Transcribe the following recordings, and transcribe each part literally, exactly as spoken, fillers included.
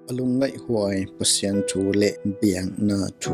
A lungngaihhuai Pasian thu le biakna thu.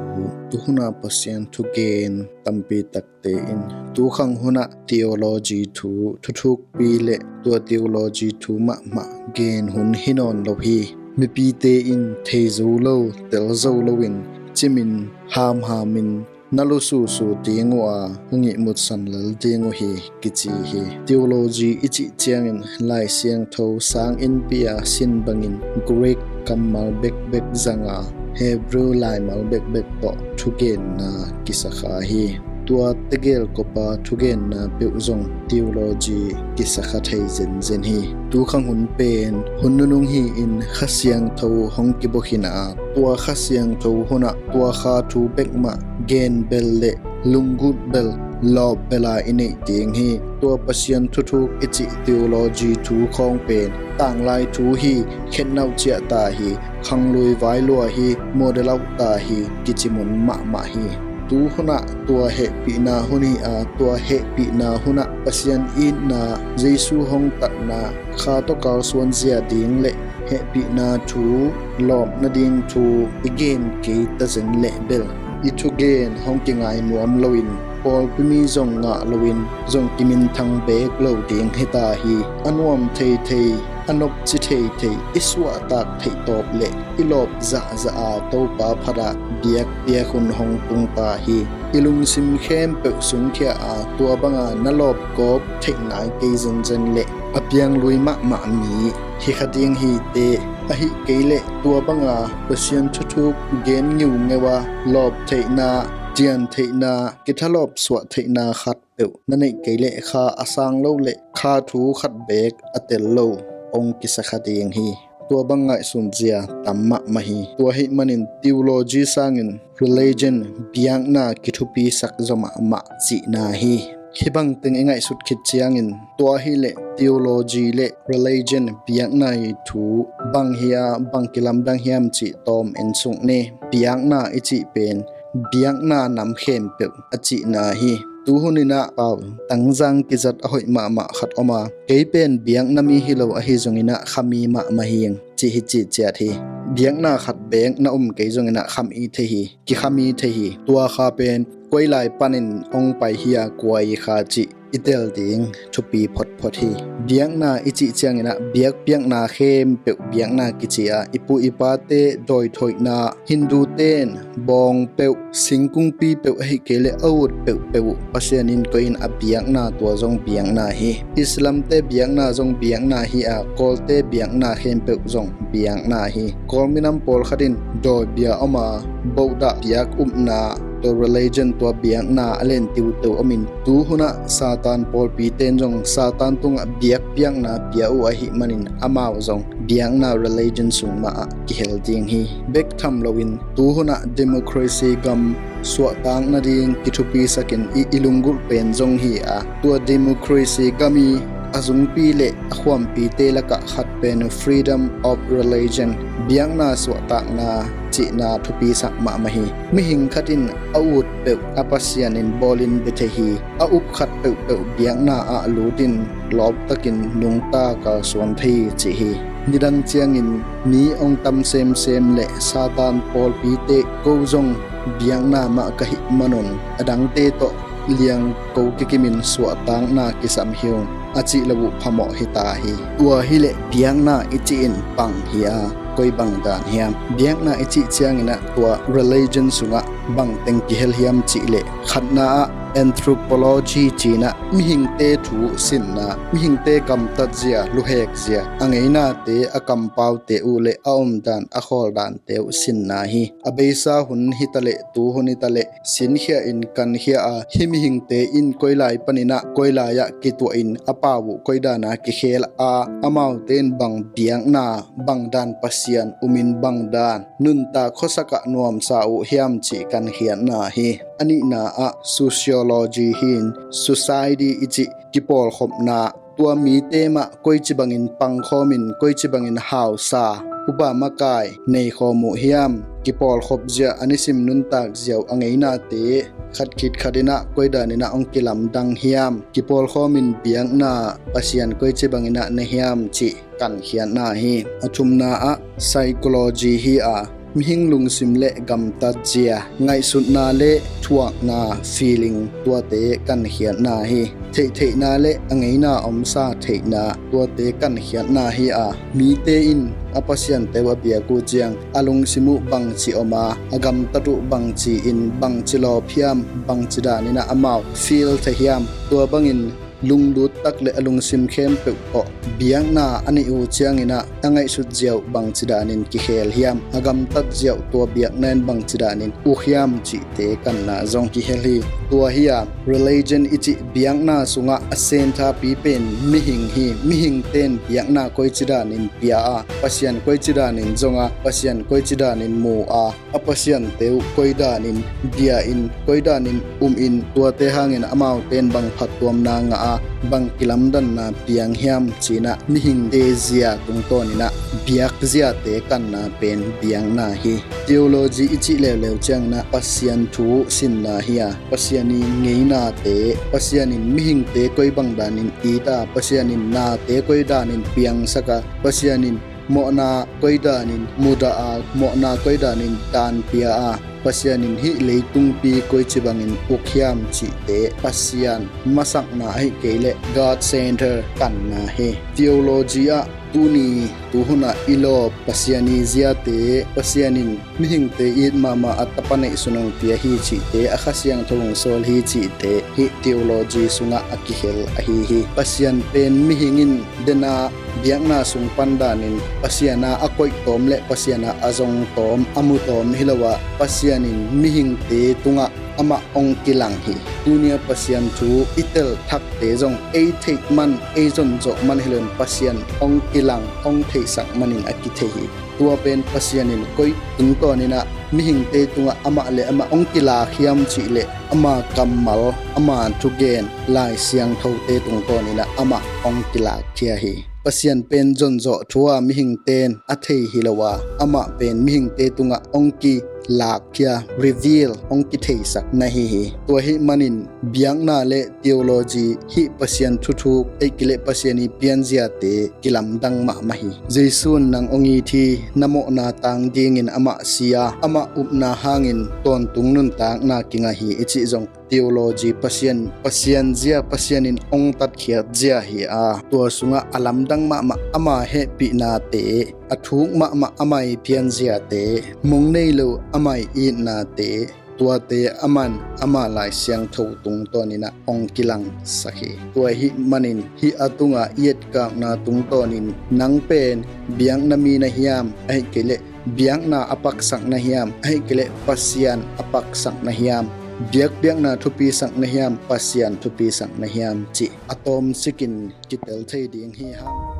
Tuhuna Pasian thugen tampi takte in tukhang hunah theology thu, thuthukpi le tua theology thu mahmah gen hun hi nawn lo hi. Mipite in thei zo lo, tel zo loin cimin hamhamin na lususu ding uh a, a ngihmutsan lel ding uh hi kici hi. Theology i cih ciangin Lai Siangtho sang innpi a sin bangin Greek kammal bekbek zanga Hebrew laimal bekbek tawh thugenna kisakha hi. Tua tegel kopa thugenna peuh zong theology kisakha thei zenzen hi. Tukhang hun pen hun nunung hi-in Kha Siangtho hong kibukhin a, tua Kha Siangtho hunah tua Kha thu bekmah gen bel le lunggulh bel lawp bela i neih ding hi. Tua Pasian thuthuk i cih theology thu khawng pen tanglai thu hi, khetnauh ciah ta hi, khanglui vailua hi, muadelauh ta hi, kici mun mahmah hi. Tuhunah tua hehpihna hun hi a, tua hehpihna hunah Pasian itna, Jesu hong tatna, Kha tawh kalsuan zia ding le hehpihna thu lawp nading thu i gen kei ta zen leh bel i thugen hong kingai nuam loin pawlpi mi zong ngah loin zong kiminthang beek lo ding hi ta hi. A nuam theithei, a nopci theithei, i suahtak theih tawp le i lawp zahzah a Topa phatah biakpiak hun hong tung ta hi. I lungsim khempeuh sungkhia a tua banga na lawpgawp theih nai kei zenzen le a pianglui mahmah mi hi kha ding hi teh. Ahih kei leh tua banga Pasian thuthuk gen ngiungeu a lawp theihna, tian theihna, kithalawp suah theihna khat peuh na neih kei leh Kha a sang lo le Kha thu khat beek a tel lo hong kisakha ding hi. Tua bang ngaihsun zia tam mahmah hi. Tua hih manin theology sangin religion, biakna kithupisak zaw mahmah cihna hi. Hih bangteng i ngaihsut khit ciangin tua hileh theology le religion, biakna i thu bang hi a, bang kilamdang hiam cih tawm en suk ni. Biakna i cih pen biakna nam khempeuh a cihna hi. Tuhuninah pau tangzang kizat a hoih mahmah khat om a, kei pen biakna mi hi lo ahi zonginah Kha mi mahmah hing cih hi cihciat hi. Biakna khat beek na um kei zonginah Kha mi thei hi, kiKha mi thei hi. Tua Kha pen koi lai panin hong pai hi a, kua i Kha cih i tel ding thupi photphot hi. Biakna i cih cianginah biakpiakna khempeuh biakna kici a, i pu i pate dawithoihna, Hindu ten bawng peuh, singkungpi peuh ahih kei leh a ut peuhpeuh uh Pasian in koih in a biakna, tua zong biakna hi. Islamte biakna zong biakna hi a, Kawlte biakna khempeuh zong biakna hi. Kawl minam pawlkhat in dawibia om a, Buddha biak upna, tua religion, tua biakna a len tiuteu omin, tuhunah Satan pawlpite in zong Satan tungah biakpiakna pia uh ahih manin amau zong biakna religion sung mahah kihel ding hi. Bek tham loin tuhunah democracy gam suahtak nading kithupisakin i, i lunggulh pen zong hi a, tua democracy gam i a zungpi le a khuampite lakah khat pen freedom of religion, biakna suahtakna cihna thupisak mahmah hi. Mihing khat in a ut peuh a Pasian in bawlin bia thei hi. A up khat peuhpeuh biakna ah lutin lawptakin nungta kalsuan thei hi cih hi. Nidang ciangin mi hong tam semsem le Satan pawlpite ko zong biakna mah ka hih manun a dangte tawh liang ko kikimin suahtakna kisam hi ung a cih lo uh phamawh hi ta hi. Tua hileh biakna i cih in pang hi a, koi bang dan hiam? Biakna i cih cianginah tua religion sungah bangteng kihel hiam cih leh khatna ah anthropology cinah mihingte thu sinna, mihingte kamtat zia, luhek zia, a ngeinate, a kampaute uh le a omdan, a khawldante uh sinna hi. A beisa hun hitaleh, tu hun hitaleh, sinkhia in kankhia a, hih mihingte in koi lai paninah koi lai-ah kituahin a pau uh koi dana kikhel a, amaute in bang biakna, bang dan Pasian umin bang dan nuntak khuasakah nuamsa uh hiam cih kankhiatna hi. A nihna ah sociology hi in, society i cih kipawlkhopna, tua mite mah koici bangin pangkhawmin koici bangin hausa, upa makai neikhawm uh hiam, kipawlkhop zia, a nisim nuntak zia uh, a ngeinate khat khit khat in ah koi dan in ah hong kilamdang hiam, kipawlkhawm in biakna Pasian koici bang in ah na hiam cih kankhiatna hi. A thumna ah psychology hi a, mihing lungsim le gamtatzia, ngaihsutna le thuakna, feeling, tuate kankhiatna hi. Theihtheihna le a ngeina omsa theihna, tuate kankhiatna hi a, mite in a pasiante uh a biak uh ciang a lungsim uh bangci om a, a gamtat uh bangci in bangci lawp hiam, bangci dan in ah amau feel thei hiam, tua bangin lunglut tak le a lungsim khempeuh tawh biakna a neih uh ciangin ah a ngaihsut zia uh bangci danin kikhel hiam, a gamtat zia uh tua biakna in bangci danin uk hiam cihte kanna zong kihel hi. Tua hi a, religion i cih biakna sungah a senthapi pen mihing hi. Mihingte in biakna koici danin pia a, Pasian koici danin zong a, Pasian koici danin mu a, a pasiante uh koi danin bia in, koi danin um in, tuate hangin amaute in bang phattuamna ngah a, bang kilamdanna piang hiam ci-in ah mihingte zia tungtawn in ah biak ziate kanna pen biakna hi. Theology i cih leuleu ciangin ah Pasian thu sinna hi a, Pasian i ngeinate, Pasian in mihingte koi bang danin it a, Pasian in nate koi danin piangsak a, Pasian in mawhna koi danin mudah a, mawhna koi danin tanpia a, Pasian in hih leitungpi koici bangin uk hiam cihte Pasian masakna ahih kei leh God Center kanna hi. Theology ah tuni tuhun ah i lawp Pasian i ziate, Pasian in mihingte it mahmah a Tapa neihsun hong pia hi cihte, a Kha Siangtho hong sawl hi cihte hih theology sungah a kihel ahi hi. Pasian pen mihing in den a, biakna sung pan danin Pasian a a koihtawm le Pasian a a zongtawm, a mutawm hi lo a, Pasian in mihingte tungah amah hong kilang hi. Tuni a Pasian thu i tel thakte zong ei theih man, ei zonzawh man hi loin Pasian hong kilang, hong theihsak manin a kithei hi. Tua pen Pasian in koi tungtawn in ah mihingte tungah amah le amah hong kilak hiam cih leh ama kammal, ama thugen, Lai Siangthote tungtawn in ah amah hong kilakkhia hi. Pasian pen zonzawh thu a mihingte in a thei hi lo a, amah pen mihingte tungah hong kilakkhia, reveal, hong kitheisak na hi hi. Tua hih manin biakna le theology hih Pasian thuthuk, ahih kei leh Pasian i pianziate kilamdang mahmah hi. Jesu in nang hong it hi, na mawhna tang dingin amah si a, amah upna hangin tawntung nuntakna kingah hi i cih zong theology, Pasian, Pasian zia, Pasian in hong tatkhiat zia hi a, tua sungah a lamdang mahmah ama hehpihnate, a thuk mahmah ama i pianziate, mong nei lo ama i itnate, tuate aman ama Lai Siangtho tungtawn in ah hong kilangsak hi. Tua hih manin hih a tungah i etkakna tungtawnin nang pen biakna mi na hiam, ahih kei leh biakna a paksak na hiam, ahih kei leh Pasian a paksak na hiam, biakpiakna thupisak na hiam, Pasian thupisak na hiam cih a tawmsikin kitel thei ding hi hang.